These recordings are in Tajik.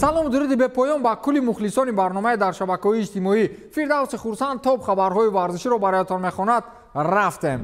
Салом, дуруди бепоён ба кулли мухлисони барномаи дар шабакаҳои иҷтимоӣ. Фирдавси Хурсанд топ хабарҳои варзиширо бароятон мехонад. Рафтем.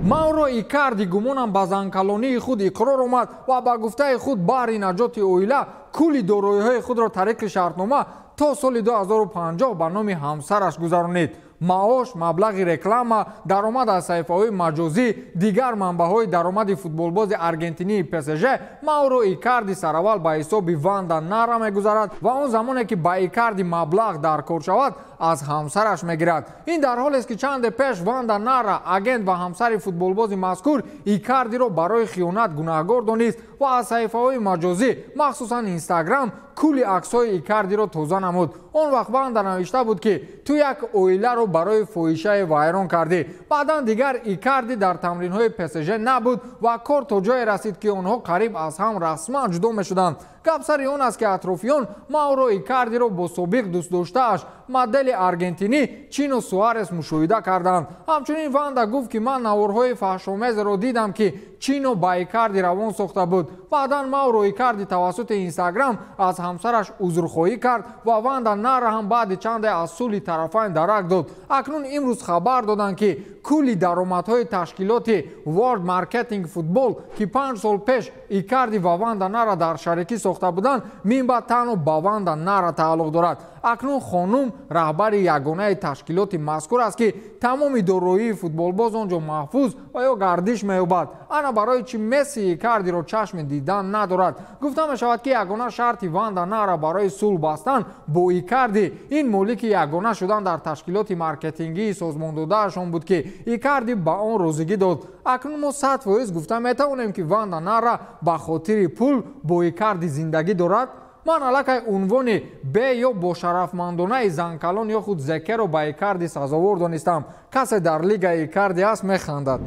Мауро Икарди гумонам ба занкалонии худ иқрор омад ва ба гуфтаи худ баҳри наҷоти оила кулли дороиҳои худро тариқи шартнома то соли 2050 ба номи ҳамсараш гузаронид. Маош, маблағи реклама, даромад аз саҳифаҳои маҷозӣ, дигар манбаъҳои даромади футболбози аргентинии ПСЖ Мауро Икарди сараввал ба ҳисоби Ванда Нара мегузарад ва он замоне ки ба Икарди маблағ даркор шавад, аз ҳамсараш мегирад. Ин дар ҳолест, ки чанде пеш Ванда Нара, агент ва ҳамсари футболбози мазкур, Икардиро барои хиёнат гунаҳгор донист ва аз саҳифаҳои маҷозӣ, махсусан Инстаграм, кулли аксҳои Икардиро тоза намуд. Он вақт Ванда навишта буд, ки ту як оиларо барои фоҳишае вайрон кардӣ. Баъдан дигар Икарди дар тамринҳои ПСЖ набуд ва кор то ҷое расид, ки онҳо қариб аз ҳам расман ҷудо мешуданд. Гап сари он аст, ки атрофиён Мауро Икардиро бо собиқ дӯстдоштааш, модели аргентинӣ Чино Суарес мушоҳида карданд. Ҳамчунин Ванда гуфт, ки ман наворҳои фаҳшомезеро дидам, ки Чино ба Икарди равон сохта буд. Баъдан Мауро Икарди тавассути Инстаграм аз ҳамсараш узрхоҳӣ кард ва Ванда Нара ҳам баъди чанде аз сулҳи тарафайн дарак дод. Акнун имрӯз хабар доданд, ки кулли даромадҳои ташкилоти World Marketing Football, ки 5 сол пеш Икарди ва Ванда Нара дар шарикӣ сохта буданд, минбаъд танҳо ба Ванда Нара тааллуқ дорад. Акнун хонум раҳбари ягонаи ташкилоти мазкур аст, ки тамоми дороии футболбоз он ҷо маҳфуз ва ё гардиш меёбад. Ана барои чи Месси Икардиро чашми дидан надорад. Гуфта мешавад, ки ягона шарти Ванда Нара барои сулҳ бастан бо Икарди ин молики ягона шудан дар ташкилоти маркетингии созмондодаашон буд, ки Икарди ба он розигӣ дод. Акнун мо 100% гуфта метавонем, ки Ванда Нара ба хотири пул бо Икарди зиндагӣ дорад. Ман аллакай унвони бе ё бошарафмандонаи занкалон ё худ зекеро ба Икарди сазовор донистам. Касе дар лигаи Икарди аст, механдад.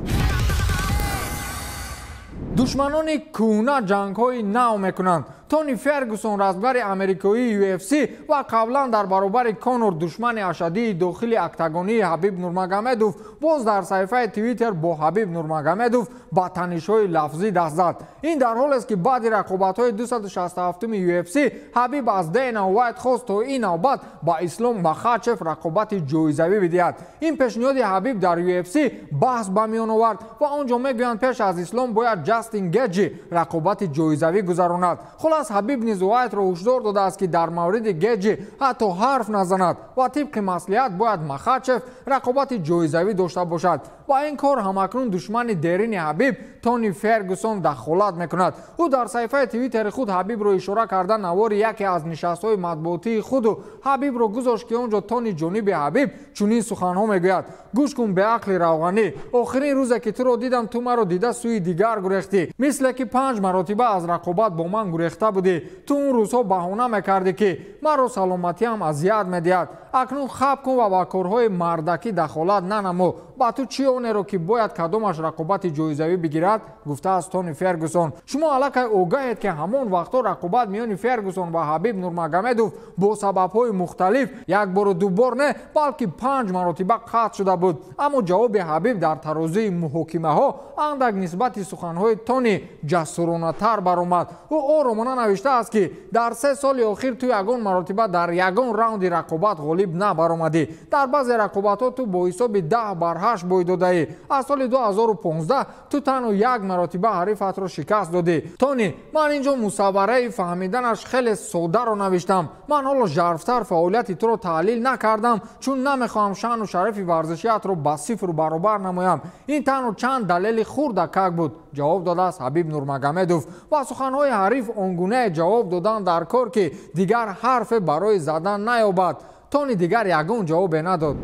Душманони кӯҳна ҷангҳои нав мекунанд. Тони Фергюсон, разгари амрикоии UFC ва қаблан дар баробари Конор душмани ашаддии дохили октагонии Ҳабиб Нурмагомедов, боз дар саҳифаи Твиттер бо Ҳабиб Нурмагомедов ба танишҳои лафзӣ даст зад. Ин дар ҳолест, ки баъди рақобатҳои 267-уми UFC Ҳабиб аз Дэйна Уайт хост, то ин навбат ба Ислом Махачев рақобати ҷоизавӣ бидиҳад. Ин пешниҳоди Ҳабиб дар UFC баҳс ба миён овард ва он ҷо мегӯянд, пеш аз Ислом бояд Ҷастин Геҷи рақобати ҷоизавӣ гузаронад. Хулас, Ҳабиб низ Уайтро ҳушдор додааст, ки дар мавриди Геҷи ҳатто ҳарф назанад ва тибқи маслиҳат бояд Махачев рақобати ҷоизавӣ дошта бошад. Ва ин кор ҳамакнун душмани дерини Ҳабиб Тони Фергюсон дахолат мекунад. Ӯ дар саҳифаи Твиттери худ Ҳабибро ишора карда, навори яке аз нишастҳои матбуотии худу Ҳабибро гузошт, ки он ҷо Тони ҷониби Ҳабиб чунин суханҳо мегӯяд: «Гӯш кун, беақли равғанӣ, охирин рӯзе ки туро дидам, ту маро дида сӯи дигар гурехтӣ, мисле ки панҷ маротиба аз рақобат бо ман гурехта будӣ. Ту он рӯзҳо баҳона мекардӣ, ки маро саломатиам азият медиҳад. Акнун хаб кун ва ба корҳои мардакӣ дахолат нанамо. Ба ту чӣ онеро, ки бояд кадомаш рақобати ҷоизавӣ бигирад?» гуфтааст Тони Фергюсон. Шумо аллакай огаҳед, ки ҳамон вақтҳо рақобат миёни Фергюсон ва Ҳабиб Нурмагомедов бо сабабҳои мухталиф як бору дубор не, балки панҷ маротиба қатъ шуда буд. Аммо ҷавоби Ҳабиб дар тарозуи муҳокимаҳо андак нисбати суханҳои Тони ҷасуронатар баромад. Ӯ оромона навиштааст, ки дар 3 соли охир ту ягон маротиба дар ягон раунди рақобат ғолиб набаромадӣ. Дар баъзе рақобатҳо ту бо ҳисоби 10 бар 8 бой додаӣ. Аз соли 2015 ту танҳо як маротиба ҳарифатро шикаст додӣ. Тони, ман ин ҷо мусаввараи фаҳмиданаш хеле содаро навиштам. Ман ҳоло жарфтар фаъолияти туро таҳлил накардам, чун намехоҳам шаъну шарафи варзишиятро ба сифр баробар намоям. Ин танҳо чанд далели хурдакак буд, ҷавоб додааст Ҳабиб Нурмагомедов. Ва суханҳои ҳариф он гунае ҷавоб додан дар кор, ки дигар ҳарфе барои задан наёбад. Тони дигар ягон ҷавобе надод.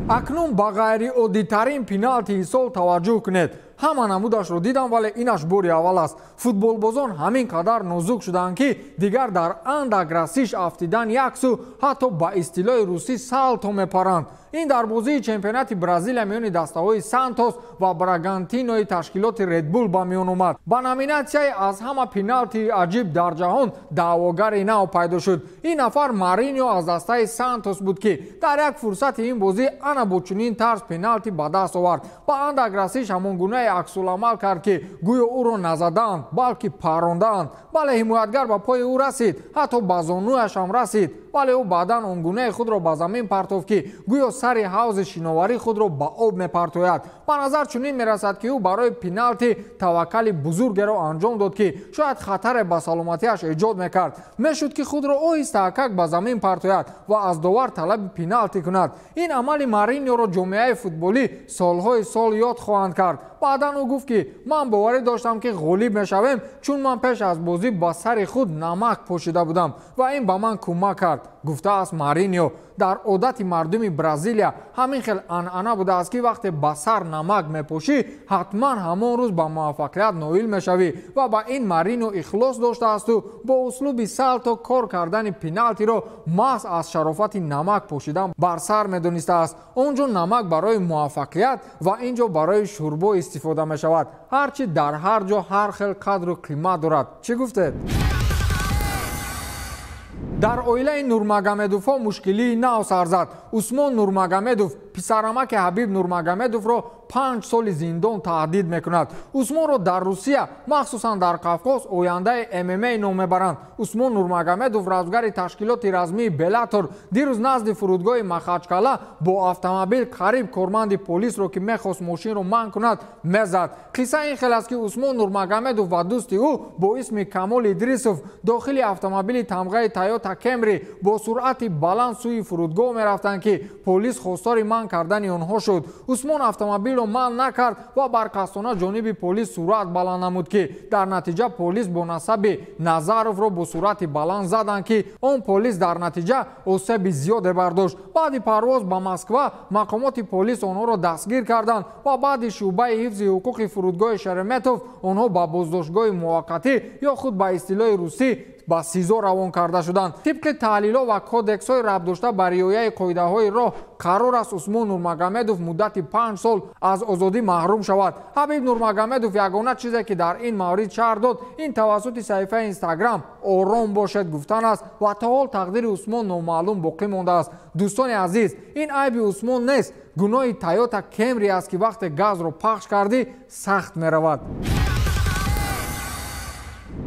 Акнун ба ғайриоддитарин пеналтии сол таваҷҷӯҳ кунед. Ҳама намудашро дидам, вале инаш бори аввал аст, футболбозон ҳамин қадар нозук шуданд, ки дигар дар андак расиш афтидан як сӯ, ҳатто ба истилоҳи русӣ салто мепаранд. Ин дар бозии чемпионати Бразилия миёни дастаҳои Сантос ва Брагантинои ташкилоти Red Bull ба миён омад. Ба номинатсияи аз ҳама пеналти аҷиб дар ҷаҳон даъвогари нав пайдо шуд. Ин нафар Маринио аз дастаи Сантос буд, ки дар як фурсати ин бозӣ ана бо чунин тарз пеналти ба даст овард. Ба андак расиш ҳамон гунае аксуламал кард, ки гӯё ӯро назадаанд, балки паррондаанд. Бале, ҳимоятгар ба пои ӯ расид, ҳатто ба зонуяш ҳам расид, вале ӯ баъдан он гунаи худро ба замин партофт, ки гӯё сари ҳавзи шиноварӣ худро ба об мепартояд. Ба назар чунин мерасад, ки ӯ барои пеналти таваккали бузургеро анҷом дод, ки шояд хатаре ба саломатиаш эҷод мекард. Мешуд, ки худро оҳистаакак ба замин партояд ва аз довар талаби пеналти кунад. Ин амали Мариниоро ҷомеаи футболӣ солҳои сол ёд хоҳанд кард. Баъдан ӯ гуфт, ки ман боварӣ доштам, ки ғолиб мешавем, чун ман пеш аз бозӣ ба сари худ намак пошида будам ва ин ба ман кӯмак кард, гуфтааст Маринио. Дар одати мардуми Бразилия ҳамин хел анъана будааст, ки вақте ба сар намак мепошӣ, ҳатман ҳамон рӯз ба муваффақият ноил мешавӣ ва ба ин Маринио ихлос доштаасту бо услуби салто кор кардани пеналтиро маҳз аз шарофати намак пошидан бар сар медонистааст. Он ҷо намак барои муваффақият ва ин ҷо барои шӯрбо истифода мешавад. Ҳарчи дар ҳар ҷо ҳар хел қадру қимат дорад. Чӣ гуфтед? Дар оилаи Нурмагомедовҳо мушкилии нав сар зад. Усмон Нурмагомедов, писарамаки Ҳабиб Нурмагомедовро 5 соли зиндон таҳдид мекунад. Усмонро дар Русия, махсусан дар Қавқоз, ояндаи ММА ном мебаранд. Усмон Нурмагомедов, разгари ташкилоти размии Беллатор, дирӯз назди фурудгоҳи Махачкала бо автомобил қариб корманди полисро, ки мехост мошинро манъ кунад, мезад. Қисса ин хел аст, ки Усмон Нурмагомедов ва дӯсти ӯ бо исми Камол Идрисов дохили автомобили тамғаи Тойота Кемри бо суръати баланд сӯи фурудгоҳ мерафтанд, ки полис хостори манъ кардани онҳо шуд. Усмон автомобилро манъ накард ва барқасдона ҷониби полис суръат баланд намуд, ки дар натиҷа полис бо насаби Назаровро бо суръати баланд заданд, ки он полис дар натиҷа осеби зиёде бардошт. Баъди парвоз ба Москва мақомоти полис онҳоро дастгир карданд ва баъди шӯъбаи ҳифзи ҳуқуқи фурудгоҳи Шереметов онҳо ба боздоштгоҳи муваққатӣ ё худ ба истилоҳи русӣ ба СИЗО равон карда шуданд. Тибқи таҳлилҳо ва кодексҳои рабтдошта ба риояи қоидаҳои роҳ, қарор аст Усмон Нурмагомедов муддати 5 сол аз озодӣ маҳрум шавад. Ҳабиб Нурмагомедов ягона чизе, ки дар ин маврид шарҳ дод, ин тавассути саҳифаи Инстаграм ором бошед гуфтан аст ва то ҳол тақдири Усмон номаълум боқӣ мондааст. Дӯстони азиз, ин айби Усмон нест, гуноҳи Тойота Кемри аст, ки вақте газро пахш кардӣ, сахт меравад.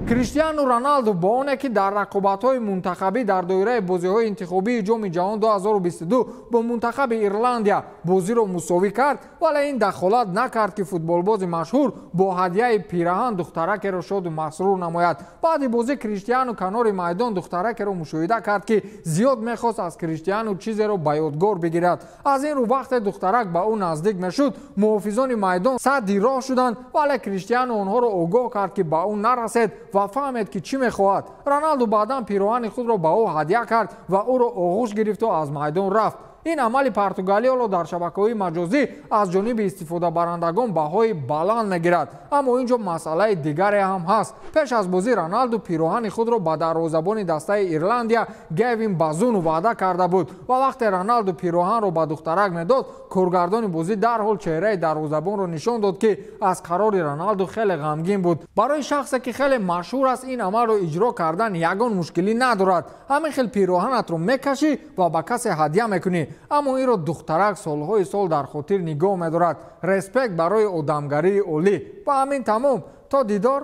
Криштиану Роналду бо оне ки дар рақобатҳои мунтахабӣ дар доираи бозиҳои интихобии Ҷоми ҷаҳон 2022 бо мунтахаби Ирландия бозиро мусовӣ кард, вале ин дахолат накард, ки футболбози машҳур бо ҳадияи пираҳан духтаракеро шоду масрур намояд. Баъди бозӣ Криштиану канори майдон духтаракеро мушоҳида кард, ки зиёд мехост аз Криштиану чизеро ба ёдгор бигирад. Аз ин рӯ вақте духтарак ба ӯ наздик мешуд, муҳофизони майдон садди роҳ шуданд, вале Криштиану онҳоро огоҳ кард, ки ба ӯ нарасед ва фаҳмед, ки чӣ мехоҳад. Роналду баъдан пироҳани худро ба ӯ ҳадя кард ва ӯро оғӯш гирифту аз майдон рафт. Ин амали португалиёро дар шабакаҳои маҷозӣ аз ҷониби истифодабарандагон баҳои баланд мегирад. Аммо ин ҷо масъалаи дигаре ҳам ҳаст. Пеш аз бозӣ Роналду пироҳани худро ба дарвозабони дастаи Ирландия Гевин Базуну ваъда карда буд ва вақте Роналду пироҳанро ба духтарак медод, коргардони бозӣ дарҳол чеҳраи дарвозабонро нишон дод, ки аз қарори Роналду хеле ғамгин буд. Барои шахсе, ки хеле машҳур аст, ин амалро иҷро кардан ягон мушкилӣ надорад. Ҳамин хел пироҳанатро мекашӣ ва ба касе ҳадя мекунӣ. Аммо инро духтарак солҳои сол дар хотир нигоҳ медорад. Респект барои одамгарии олӣ. Ба ҳамин тамом. То дидор,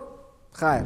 хайр.